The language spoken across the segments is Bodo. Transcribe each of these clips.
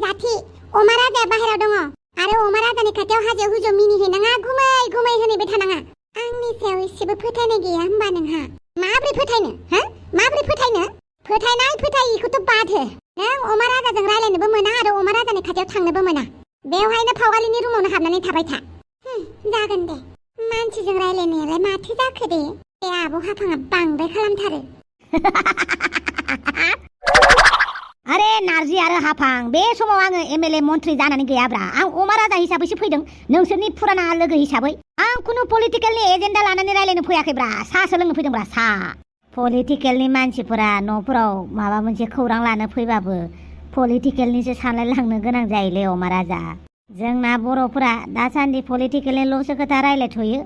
जाथि अमा राजाया बाहेरायाव दङ आरो अमा राजानि खाथियाव हाजो हुजो मिनिहैनाङा गुमै गुमै होनैबाय थानाङा। आंनि सायाव एसेबो फोथायनाय गैया होमबा नोंहा? माब्रै फोथायनो हा? माब्रै फोथायनो? फोथायनाय फोथायिखौथ' बाद हो। नों अमा राजाजों रायलायनोबो मोना आरो अमा राजानि खाथियाव थांनोबो मोना। बेवहायनो फावगालिनि रुमावनो हाबनानै थाबाय था। जागोन दे। मानसिजों रायलायनायालाय माथो जाखो दे? बे आब' हाफाङा बांद्राय खालामथारो। अरे नारजि आरो हाफां, बे समाव आङो एमएलए मन्थ्रि जानानै गैयाब्रा। आं अमा राजा हिसाबैसो फैदों, नोंसोरनि फुराना लोगो हिसाबै। आं खुनु पलिटिकेलनि एजेन्डा लानानै रायलायनो फैयाखैब्रा, साहासो लोंनो फैदोंब्रा, साहा। पलिटिकेलनि मानसिफोरा न'फोराव माबा मोनसे खौरां लानो फैबाबो पलिटिकेलनिसो सानलायलांनो गोनां जायोलै अमा राजा। जोंना बर'फोरा दासान्दि पलिटिकेलनिल'सो खोथा रायलायथ'यो।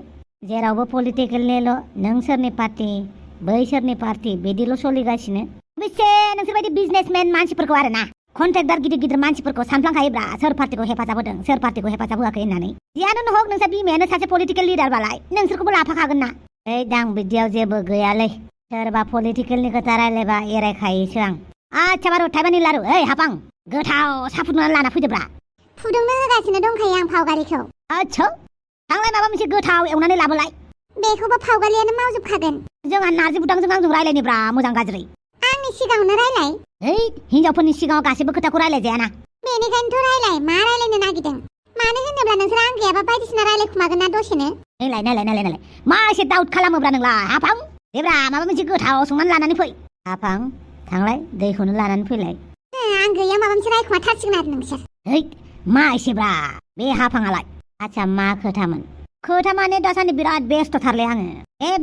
जेरावबो पलिटिकेलनिल', नों सोरनि पार्टी बै सोरनि पार्टी बिदिल' सोलिगासिनो। अबयसे नोंसोरबायदि बिजनेसमेन मानसिफोरखौ आरो ना, कन्ट्रेक्टर गिदिर गिदिर मानसिफोरखौ सानफ्लांखायोब्रा सोर पार्टीखौ हेफाजाब होदों सोर पार्टीखौ हेफाजाब होआखै होननानै। जियानो हक नोंसा बिमायानो सासे पलिटिकेल लिडारबालाय नोंसोरखौबो लाफाखागोन ना। दां बिदियाव जेबो गैयालै, सोरबा पलिटिकेलनि खोथा रायलायबा एरायखायोसो आं। आच्छा बारु थाइबानि लारु, हाफां गोथाव साहा फुदुंनानै लाना फैदोब्रा। फुदुंनो होगासिनो दंखायो आं फावगारिखौ। आच्छा थांलाय माबा मोनसे गोथाव एवनानै लाबोलाय। बेखौबो फावगालियानो मावजोबखागोन। जोंहा नारजि बुदांजों आंजों रायलायनोब्रा मोजां गाज्रि। आंनि सिगाङावनो रायलाय। हिनजावफोरनि सिगाङाव गासैबो खोथाखौ रायलाय जायाना। बेनिखायनोथ' रायलाय, मा रायलायनो नागिरदों? मानो होनोब्ला नोंसोर आं गैयाबा बायदिसिना रायलायखुमागोन ना दसेनो। नायलाय मा एसे दाउट खालामोब्रा नोंलाय हाफां? देब्रा माबा मोनसे गोथाव संनानै लानानै फै। हाफां थांलाय दैखौनो लानानै फैलाय। आं गैया माबा मोनसे रायखुमाथारसिगोन आरो नोंसोर। मा एसेब्रा बे हाफाङालाय? आच्छा मा खोथामोन? खोथा माने दासान्दि बिराद बेस्थ'थारलै आङो।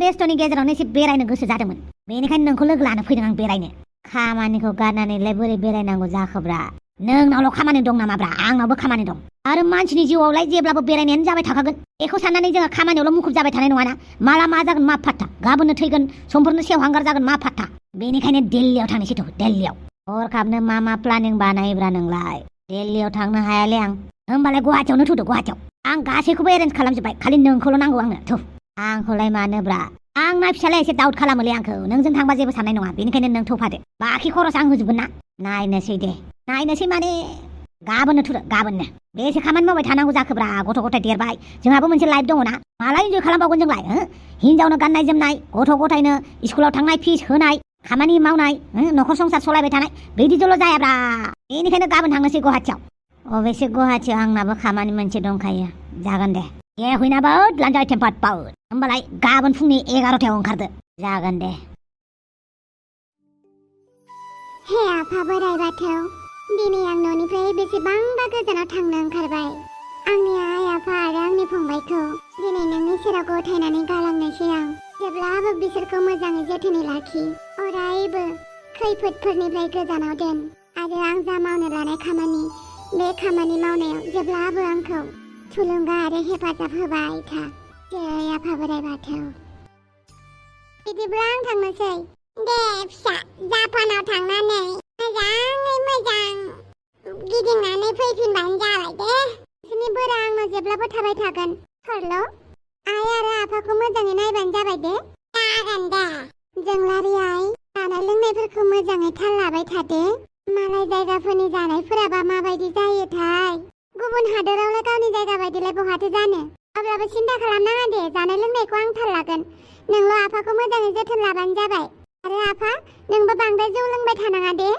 बेस्थ'नि गेजेरावनो एसे बेरायनो गोसो जादोंमोन, बेनिखायनो नोंखौ लोगो लानो फैदों आं बेरायनो। खामानिखौ गारनानैलाय बोरै बेरायनांगौ जाखोब्रा? नोंनावल' खामानि दं नामाब्रा? आंनावबो खामानि दं। आरो मानसिनि जिउआवलाय जेब्लाबो बेरायनायानो जाबाय थाखागोन। बेखौ साननानै जोङो खामानियावल' मुखुब जाबाय थानाय नङाना। माला मा जागोन मा फात्ता, गाबोननो थैगोन समफोरनो सेवहांगार जागोन मा फात्ता। बेनिखायनो दिल्लीयाव थांनोसैथ', दिल्लीयाव। हरखाबनो मा प्लानिं बानायोब्रा नोंलाय? दिल्लीयाव थांनो हायालै आं। होमबालाय गुवाहाटियावनो थुदो, गुवाहाटियाव। आं गासैखौबो एरेन्ज खालामजोब्बाय, खालि नोंखौल' नांगौ आंनो। आंखौलाय मानोब्रा? आंना फिसालाय एसे दाउट खालामोलै आंखौ। नोंजों थांबा जेबो साननाय नङा, बेनिखायनो नों थौफादो। बाखि खरस आं होजोबगोन ना। नायनोसै दे, नायनोसै माने गाबोननो थुदो, गाबोननो। बेसे खामानि मावबाय थानांगौ जाखोब्रा? गथ' गथाय देरबाय, जोंहाबो मोनसे लाइफ दङ ना। माला इन्जय खालामबावगोन जोंलाय? हिनजावनो गाननाय जोमनाय, गथ' गथायनो स्कुलाव थांनाय फिस होनाय, खामानि मावनाय, न'खर संसार सलायबाय थानाय, बिदिजोंल' जायाब्रा। बेनिखायनो गाबोन थांनोसै गुवाहाटियाव। अबयसे गुवाहाटियाव आंनाबो खामानि मोनसे दंखायो। जागोन दे। हुइनाबोद लान्जाय टेम्पार्ड पाउड। होमबालाय गाबोन फुंनि 11टायाव ओंखारदो। जागोन दे। हे आफा बोराइ बाथौ, दिनै आं न'निफ्राय बेसेबांबा गोजानाव थांनो ओंखारबाय। आंनि आइ आफा आरो आंनि फंबायखौ दिनै नोंनि सेराव गथायनानै गालांनोसै आं। जेब्लाबो बिसोरखौ मोजाङै जोथोनै लाखि, अरायबो खैफोदफोरनिफ्राय गोजानाव दोन। आरो आं जा मावनो लानाय खामानि, बे खामानि मावनायाव जेब्लाबो आंखौ थुलुंगा आरो हेफाजाब होबाय था। जय आफा बोराइ बाथौ। बिदिब्ला आं थांनोसै। दे फिसा, जापानाव थांनानै मोजाङै मोजां गिदिंनानै फैफिनबानो जाबाय दे। बिसोरनि बोरा आंनाव जेब्लाबो थाबाय थागोन। हरल' आइ आरो आफाखौ मोजाङै नायबानो जाबाय दे। जागोन दे। जोंलारि आइ, जानाय लोंनायफोरखौ मोजाङै थाल लाबाय थादो। मालाय जायगाफोरनि जानायफोराबा माबायदि जायोथाय? गुबुन हादोरावलाय गावनि जायगा बायदिलाय बहाथो जानो? अब्लाबो सिन्था खालामनाङा दे, जानाय लोंनायखौ आं थाल लागोन। नोंल' आफाखौ मोजाङै जोथोन लाबानो जाबाय। आरो आफा, नोंबो बांद्राय जौ लोंबाय थानाङा दे।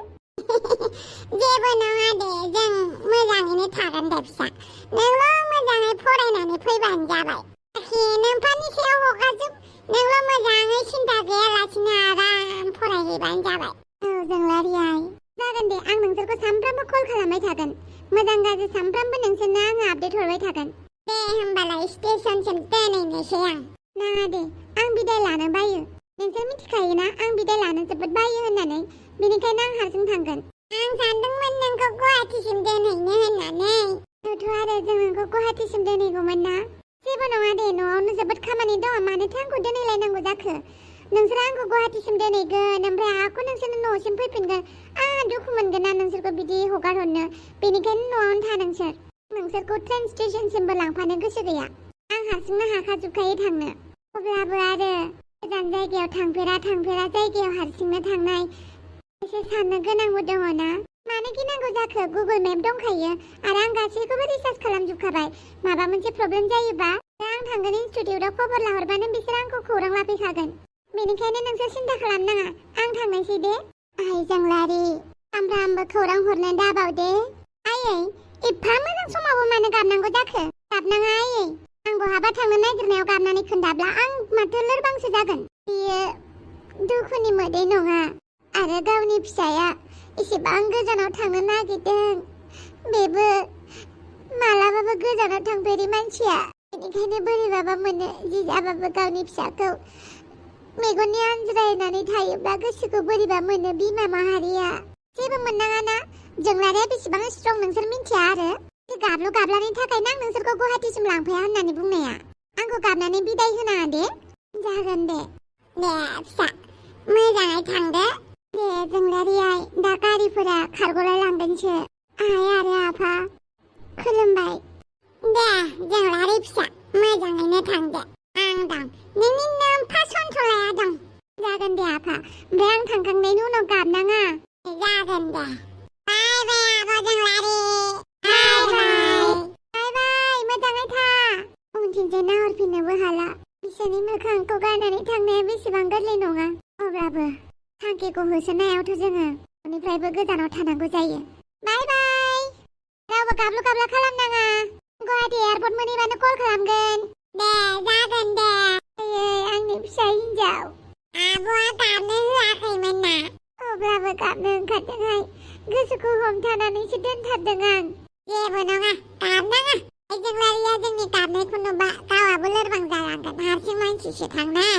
जेबो नङा दे, जों मोजाङैनो थागोन दे फिसा। नोंल' मोजाङै फरायनानै फैबानो जाबाय। नोंफानि सायाव हगारजोब, नोंल' मोजाङै सिन्था गैयालासिनो आराम फरायहैबानो जाबाय। जोंलारि आइ, जागोन दे। आं नोंसोरखौ सानफ्रामबो कल खालामबाय थागोन। मोजां गाज्रि सानफ्रामबो नोंसोरनो आङो आपडेट हरबाय थागोन। दे होमबालाय स्टेशनसिम दोनहैनोसै आं। नाङा दे, आं बिदाय लानो बायो। नोंसोर मिथिखायोना आं बिदाय लानो जोबोद बायो होननानै, बेनिखायनो आं हारसिं थांगोन। आं सानदोंमोन नोंखौ गुवाहाटिसिम दोनहैनो होननानै। आरो जों नोंखौ गुवाहाटिसिम दोनहैगौमोन ना। जेबो नङा दे, न'आवनो जोबोद खामानि दं, मानोथो आंखौ दोनहैलायनांगौ जाखो? नोंसोर आंखौ गुवाहाटिसिम दोनहैगोन, ओमफ्राय आंखौ नोंसोरनो न'सिम फैफिनगोन। आंहा दुखु मोनगोन ना नोंसोरखौ बिदि हगार हरनो, बेनिखायनो न'आवनो था नोंसोर। नोंसोरखौ ट्रेन स्टेशनसिमबो लांफानो गोसो गैया। आं हारसिंनो हाखाजोबखायो थांनो। अब्लाबो आरो गोजान जायगायाव थांफेरा जायगायाव हारसिंनो थांनाय एसे साननो गोनांबो दङ ना। मानो गिनांगौ जाखो? गुगोल मेप दंखायो आरो आं गासैखौबो रिसार्च खालामजोबखाबाय। माबा मोनसे प्रब्लेम जायोबा आं थांगोन इनस्टिट्यूटआव खबर लाहरबानो बिसोर आंखौ खौरां लाफैखागोन। बेनिखायनो नोंसोर सिन्था खालामनाङा, आं थांनोसै दे। आइ जोंलारि, सामफ्रामबो खौरां हरनो दाबाव दे। आयै, एफा मोजां समावबो मानो गाबनांगौ जाखो? गाबनाङा आयै, आं बहाबा थांनो नागिरनायाव गाबनानै खोन्थाब्ला आं माथो लोरबांसो जागोन। बेयो दुखुनि मोदै नङा आरो गावनि फिसाया एसेबां गोजानाव थांनो नागिरदों, बेबो मालाबाबो गोजानाव थांफेरि मानसिया। बेनिखायनो बोरैबाबा मोनो जि जाबाबो गावनि फिसाखौ मेगननि आनज्रायनानै थायोब्ला गोसोखौ बोरैबा मोनो बिमा माहारिया। जेबो मोननाङाना, जोंलारिया बेसेबां स्ट्रं नोंसोर मिन्थिया आरो। गाबलु गाबलानि थाखायनो आं नोंसोरखौ गुवाहाटीसिम लांफाया होननानै बुंनाया। आंखौ गाबनानै बिदाय होनाङा दे। जागोन दे। दे फिसा, मोजाङै थांदो। दे जोंलारियाय, दा गारिफोरा खारगलाय लांगोनसो। आइ आरो आफा खुलुमबाय। दे जोंलारि फिसा, मोजाङैनो थांदो। आं दं, नोंनि नोम्फा सन्थलाया दं। जागोन दे आफा, ओमफ्राय आं थांखांनायनि उनाव गाबनाङा। जागोन दे। बाय बाय आब' जोंलारि। बाय बाय। बाय बाय, मोजाङै था। उनथिंजाय नाहरफिननोबो हाला। बिसोरनि मोखांखौ गारनानै थांनाया बेसेबां गोरलै नङा। अब्लाबो थांखिखौ होसोनायावथ' जोङो न'निफ्रायबो गोजानाव थानांगौ जायो। बाय बाय। रावबो गाबलु गाबला खालामनाङा। गुवाहाटी एयारपर्ट मोनहैबानो कल खालामगोन। दे जागोन दे। आयै, आंनि फिसा हिन्जाव। आब'आ गाबनो होआखैमोन ना? अब्लाबो गाबनो ओंखारदोंहाय। गोसोखौ हमथानानैसो दोनथारदों आं। जेबो नङा, गाबनाङा। जोंलारिया जोंनि गाबनायखौ नुबा गावआबो लोरबां जालांगोन। हारसिं मानसिसो थांनाय।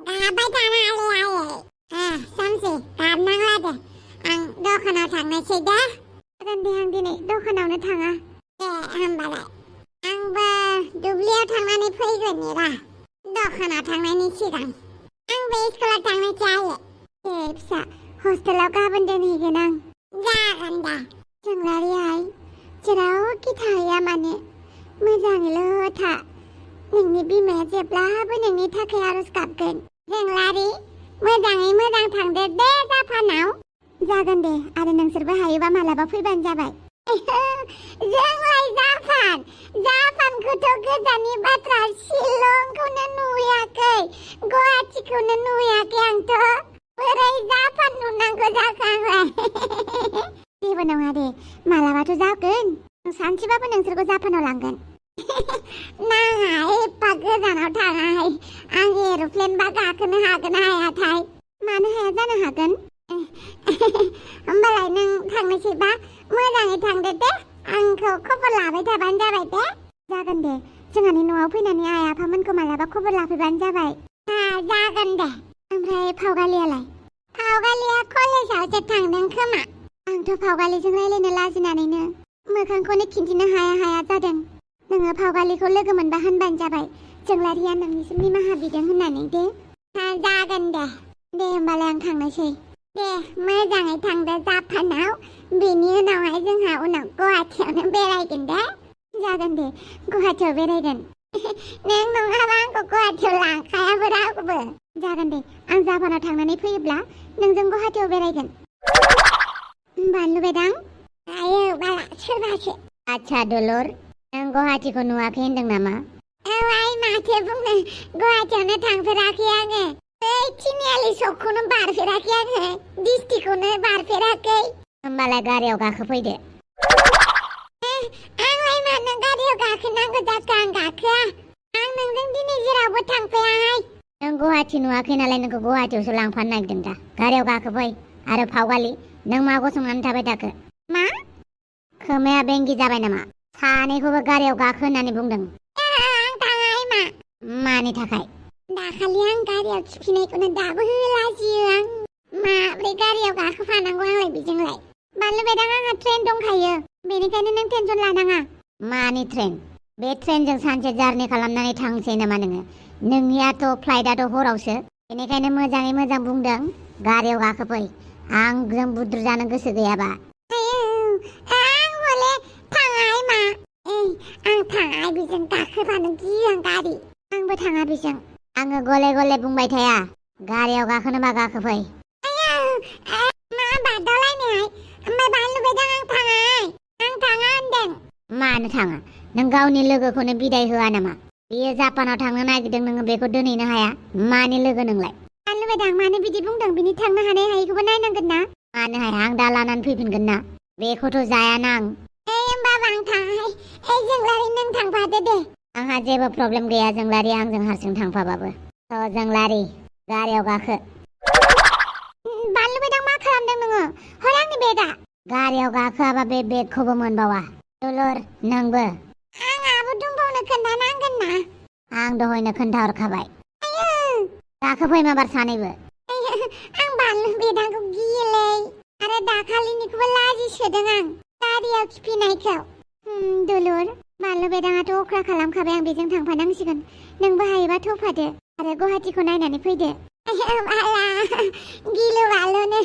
गाबबाय थानाङालै आयै। सामसि, गाबनांला दे। आं दखानाव थांनोसै दे। जागोन दे, आं दिनै दखानावनो थाङा। दे होमबालाय। आंबो दुब्लियाव थांनानै फैग्रोनि र', दखानाव थांनायनि सिगां। आंबो स्कुलाव थांनोसै आयै। दे फिसा, हस्टेलाव गाबोन दोनहैगोन आं। जागोन दे। जोंलारियाय, जेरावखि थाहैया मानो मोजाङैल' था। नोंनि बिमाया जेब्लाबो नोंनि थाखाय आरज गाबगोन। जोंलारि, मोजाङै मोजां थांदो दे जापानाव। जागोन दे, आरो नोंसोरबो हायोबा मालाबा फैबानो जाबाय। जोंलाय जापान? जापानखौथ' गोजाननि बाथ्रा, शिलंखौनो नुहैयाखै, गुवाहाटीखौनो नुहैयाखै आंथ'। बोरै जापान नुनांगौ जाखो आंलाय? जेबो नङा दे, मालाबाथ' जागोन। सानसेबाबो नोंसोरखौ जापानाव लांगोन। नाङा, एफा गोजानाव थाङाहाय। आं एर'प्लेनबा गाखोनो हागोन हायाथाय? मानो हाया जानो हागोन। होमबालाय नों थांनोसैबा मोजाङै थांदो दे। आंखौ खबर लाबाय थाबानो जाबाय दे। जागोन दे, जोंहानि न'आव फैनानै आइ आफामोनखौ मालाबा खबर लाफैबानो जाबाय। जागोन दे। ओमफ्राय फावगालियालाय? फावगालिया कलेजावसो थांदों खोमा। आंथ' फावगालिजों रायलायनो लाजिनानैनो मोखांखौनो खिन्थिनो हाया हाया जादों। नोङो फावगालिखौ लोगो मोनबा होनबानो जाबाय जोंलारिया नोंनिसिम निमाहा बिदों होननानै दे। जागोन दे। दे होमबालाय आं थांनोसै। दे मोजाङै थांदो जापानाव। बेनि उनावहाय जोंहा उनाव गुवाहाटीयावनो बेरायगोन दे। जागोन दे, गुवाहाटीयाव बेरायगोन। नों नङाबा आंखौ गुवाहाटीयाव लांखायाबो रावबो। जागोन दे, आं जापानाव थांनानै फैयोब्ला नोंजों गुवाहाटीयाव बेरायगोन। बानलु बेदां? आयो बाला, सोरबासो? आच्छा दुलुर, नों गुवाहाटीखौ नुवाखै होनदों नामा? औ आइ, माथो बुंनो, गुवाहाटीयावनो थांफेराखै आङो। बै तिनिआलि सकखौनो बारफेराखै आङो, डिस्ट्रिक्टखौनो बारफेराखै। होमबालाय गारियाव गाखोफैदो। आंलाय मानो गारियाव गाखोनांगौ जाखो? आं गाखोआ। आं नोंजों दिनै जेरावबो थांफायाहाय। नों गुवाहाटी नुवाखै नालाय नोंखौ गुवाहाटीयावसो लांफानो नागिरदों दा। गारियाव गाखोफै। आरो फावगालि, नों मा गसंनानै थाबाय थाखो? मा? खोमाया बेंगि जाबाय नामा? सानैखौबो गारियाव गाखो होननानै बुंदों। आं थाङा मा? मानि थाखाय? दाखालि आं गारियाव थिखिनायखौनो दाबो लाजियो आं। माब्रै गारियाव गाखोफानांगौ आंलाय बेजोंलाय? बानलु बेदां, आंहा ट्रेन दंखायो, बेनिखायनो नों टेनसन लानाङा। मानि ट्रेन? बे ट्रेनजों सानसे जार्नि खालामनानै थांसै नामा नोङो? नोंनियाथ' फ्लाइटआथ' हरावसो। बेनिखायनो मोजाङै मोजां बुंदों, गारियाव गाखोफै। आंजों बुद्रु जानो गोसो गैयाबा। आं हले थाङाहाय मा? आं थाङा बेजों गाखोफानो गियो आं गारि। आंबो थाङा बेजों। आङो गले गले बुंबाय थाया, गारियाव गाखोनोबा गाखोफै। मा बादावलायनाय? ओमफ्राय बानलु मानो थाङा नों गावनि लोगोखौनो बिदाय होआ नामा बियो जापानाव थांनो नागिरदों नोङो बेखौ दोनहैनो हाया मानि लोगो नोंलाय बानलु बेदां मानो बिदि बुंदों बिनि थांनो हानाय हायैखौबो नायनांगोन ना मानो हाया आं दा लानानै फैफिनगोन ना बेखौथ' जायाना आं होमबाबो आं थाङाहाय जोंलारि नों थांफादो दे आंहा जेबो प्रब्लेम गैया जोंलारि आंजों हारसिं थांफाबाबो थ' जोंलारि गारियाव गाखो बानलु बेदां मा खालामदों नोङो हर आंनि बेगा गारियाव गाखोआबा बे बेगखौबो मोनबावा दुलुर नोंबो आंहाबो दंबावनो खोन्थानांगोन ना आं दहायनो खोन्थाहरखाबाय गाखोफै माबार सानैबो आं बानलु बेदांखौ गियोलै आरो दाखालिनिखौबो लाजिसोदों आं गारियाव खिफिनायखौ दुलुर बानलु बेदाङाथ' अख्रा खालामखाबाय आं बेजों थांफानांसिगोन नोंबो हायोबा थौफादो आरो गुवाहाटिखौ नायनानै फैदो गिलु बालुनो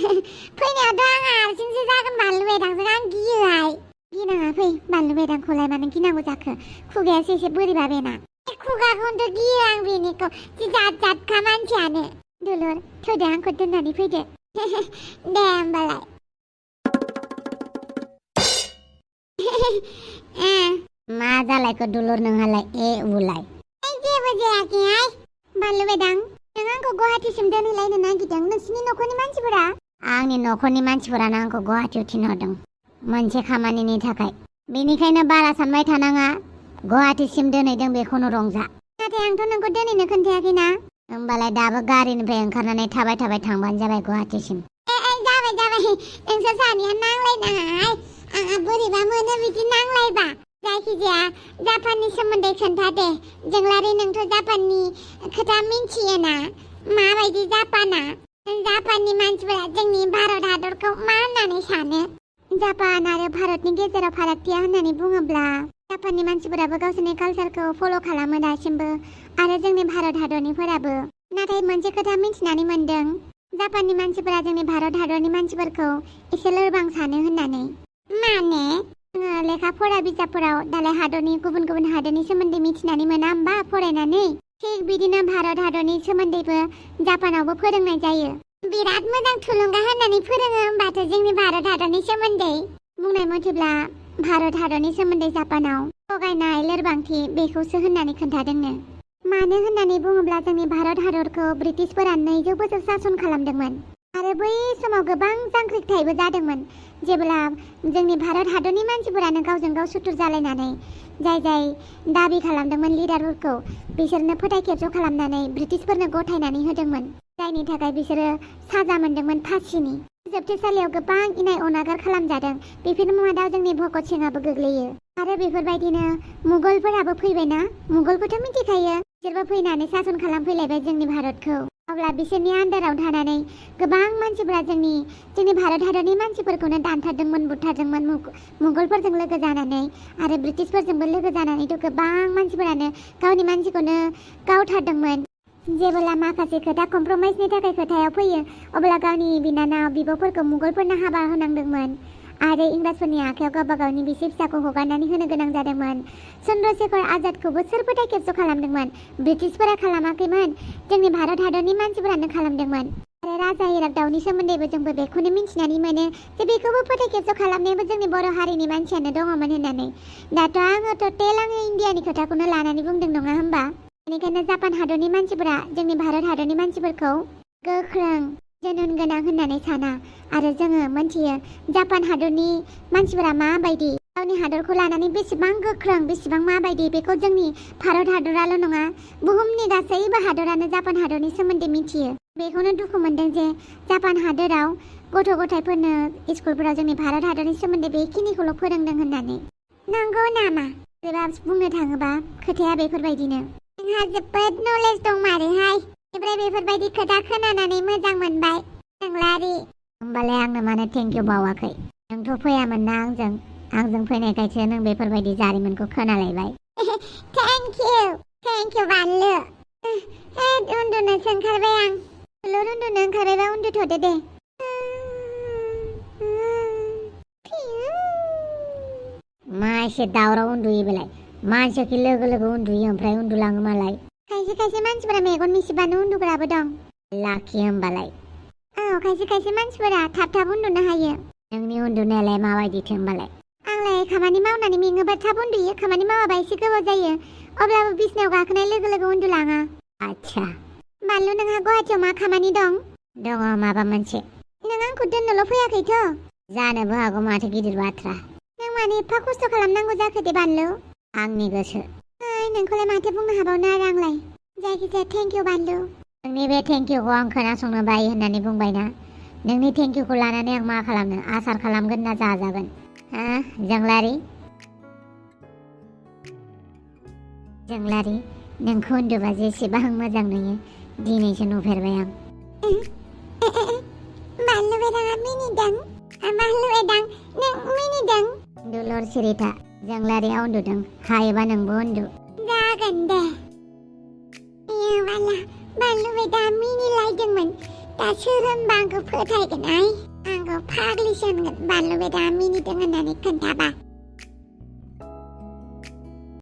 फैनायावथ' आं हारसिंसो जागोन बानलु बेदांजों आं गियोहाय गिनाङा फै बानलु बेदांखौलाय मानो गिनांगौ जाखो खुगायासो एसे बोरैबा बेना खुगाखौनोथ' गियो आं बेनिखौ जि जात जातखा मानसियानो दुलुर थौदो आंखौ दोननानै फैदो दे होमबालाय मा जालायखो दुलुर नोंहालाय ए उलाय जेबो जायाखैहाय बानलु बेदां नों आंखौ गुवाहाटिसिम दोनहैलायनो नागिरदों नोंसिनि न'खरनि मानसिफोरा आंनि न'खरनि मानसिफोरानो आंखौ गुवाहाटियाव थिनहरदों मोनसे खामानिनि थाखाय बेनिखायनो बारा सानबाय थानाङा गुवाहाटिसिम दोनहैदों बेखौनो रंजा नाथाय आंथ' नोंखौ दोनहैनो खोन्थायाखैना होमबालाय दाबो गारिनिफ्राय ओंखारनानै थाबाय थाबाय थांबानो जाबाय गुवाहाटिसिम जाबाय नोंसोर सानैया नांलायनाङाहाय आंहा बोरैबा मोनो बिदि नांलायबा जायखिजाया जापाननि सोमोन्दै खोन्था दे जोंलारि नोंथ' जापाननि खोथा मिन्थियोना माबायदि जापाननि मानसिफोरा जोंनि भारत हादरखौ मा होननानै सानो जापान आरो भारतनि गेजेराव फारागथिया होननानै बुङोब्ला जापाननि मानसिफोराबो गावसोरनि कालचारखौ फल' खालामो दासिमबो आरो जोंनि भारत हादरनिफोराबो नाथाय मोनसे खोथा मिन्थिनानै मोनदों जापाननि मानसिफोरा जोंनि भारत हादरनि मानसिफोरखौ एसे लोरबां सानो होननानै माने जोङो लेखा फरा बिजाबफोराव दालाय हादरनि गुबुन गुबुन हादरनि सोमोन्दै मिथिनानै मोना होमबा फरायनानै थिग बिदिनो भारत हादरनि सोमोन्दैबो जापानावबो फोरोंनाय जायो बिराद मोजां थुलुंगा होननानै फोरोङो होमबाथ' जोंनि भारत हादरनि सोमोन्दै बुंनाय मथेब्ला भारत हादरनि सोमोन्दै जापानाव थगायनाय लोरबांथि बेखौसो होननानै खोन्थादोंनो मानो होननानै बुङोब्ला जोंनि भारत हादरखौ ब्रिटिशफोरा 200 बोसोर सासन खालामदोंमोन आरो बै समाव गोबां जांख्रिथायबो जादोंमोन जेब्ला जोंनि भारत हादरनि मानसिफोरानो गावजों गाव सुथुर जालायनानै जाय दाबि खालामदोंमोन लिडारफोरखौ बिसोरनो फोथायखेबस' खालामनानै ब्रिटिशफोरनो गथायनानै होदोंमोन जायनि थाखाय बिसोरो साजा मोनदोंमोन फासिनि जोबथेसालियाव गोबां इनाय अनागार खालामजादों बेफोरनि मुङाव जोंनि भगत सिंआबो गोग्लैयो आरो बेफोरबायदिनो मुगलफोराबो फैबायना मुगलखौथ' मिथिखायो बिसोरबो फैनानै सासन खालामफैलायबाय जोंनि भारतखौ अब्ला बिसोरनि आन्दाराव थानानै गोबां मानसिफोरा जोंनि भारत हादरनि मानसिफोरखौनो दानथारदोंमोन बुथारदोंमोन मुगलफोरजों लोगो जानानै आरो ब्रिटिशफोरजोंबो लोगो जानानैथ' गोबां मानसिफोरानो गावनि मानसिखौनो गावथारदोंमोन जेब्ला माखासे खोथा कमप्रमाइसनि थाखाय खोथायाव फैयो अब्ला गावनि बिनानाव बिब'फोरखौ मुगलफोरनो हाबा होनांदोंमोन आरो इंराजफोरनि आखायाव गावबा गावनि बिसि फिसाखौ हगारनानै होनो गोनां जादोंमोन चन्द्रशेखर आजादखौबो सोर फोथायखेबस' खालामदोंमोन ब्रिटिशफोरा खालामाखैमोन जोंनि भारत हादरनि मानसिफोरानो खालामदोंमोन आरो राजा इरागदावनि सोमोन्दैबो जोंबो बेखौनो मिन्थिनानै मोनो जे बेखौबो फोथायखेबस' खालामनायाबो जोंनि बर' हारिनि मानसियानो दङमोन होननानै दाथ' आङो टटेल इन्डियानि खोथाखौनो लानानै बुंदों नङा होमबा बेनिखायनो जापान हादरनि मानसिफोरा जोंनि भारत हादरनि मानसिफोरखौ गोख्रों जुनुन गोनां होननानै साना आरो जोङो मोनथियो जापान हादरनि मानसिफोरा माबायदि गावनि हादरखौ लानानै बेसेबां गोख्रों बेसेबां माबायदि बेखौ जोंनि भारत हादराल' नङा बुहुमनि गासैबो हादरानो जापान हादरनि सोमोन्दै मिथियो बेखौनो दुखु मोनदों जे जापान हादराव गथ' गथायफोरनो स्कुलफोराव जोंनि भारत हादरनि सोमोन्दै बेखिनिखौल' फोरोंदों होननानै नंगौ नामा एबा बुंनो थाङोबा खोथाया बेफोरबायदिनो नोंहा जोबोद नलेज दं मारोहाय ओमफ्राय बेफोरबायदि खोथा खोनानानै मोजां मोनबाय जोंलारि होमबालाय आंनो मानो थेंक इउ बावाखै नोंथ' फैयामोन ना आंजों फैनायखायसो नों बेफोरबायदि जारिमिनखौ खोनालायबाय थेंक इउ बानलु उन्दुनोसो ओंखारबाय आं उन्दुनो ओंखारबायबा उन्दुथ'दो दे मा एसे दावराव उन्दुयो बेलाय मानसिखि लोगो उन्दुयो ओमफ्राय उन्दुलाङो मालाय खायसे मानसिफोरा मेगन मिसिबानो उन्दुग्राबो दं लाखि होमबालाय खायसे मानसिफोरा थाब उन्दुनो हायो नोंनि उन्दुनायालाय माबायदिथो होमबालाय आंलाय खामानि मावनानै मेङोबा थाब उन्दुयो खामानि मावाबा एसे गोबाव जायो अब्लाबो बिसनायाव गाखोनाय लोगो लोगो उन्दुलाङा आच्छा बानलु नोंहा गुवाहाटियाव मा खामानि दं दङ माबा मोनसे नों आंखौ दोननोल' फैयाखैथ' जानोबो हागौ माथो गिदिर बाथ्रा नों मानो एफा खस्थ' खालामनांगौ जाखो दे बानलु आंनि गोसो नोंखौलाय माथो बुंनो हाबावनो आरो आंलाय जायखिजाया थेंक इउ बानलु नोंनि बे थेंकिउखौ आं खोनासंनो बायो होननानै बुंबायना नोंनि थेंकिउखौ लानानै आं मा खालामनो आसार खालामगोन ना जाजागोन जोंलारि नोंखौ उन्दुबा जेसेबां मोजां नुयो दिनैसो नुफेरबाय आं बानलु बेदाङा मिनिदों बानलु बेदां नों मिनिदों दुलुर सिरिथा जोंलारिया उन्दुदों हायोबा नोंबो उन्दु जागोन दे बानलु बेदा मिनिलायदोंमोन दा सोर होनबा आंखौ फोथायगोन आंखौ फाग्लिसो होनगोन बानलु बेदा मिनिदों होननानै खोन्थाबा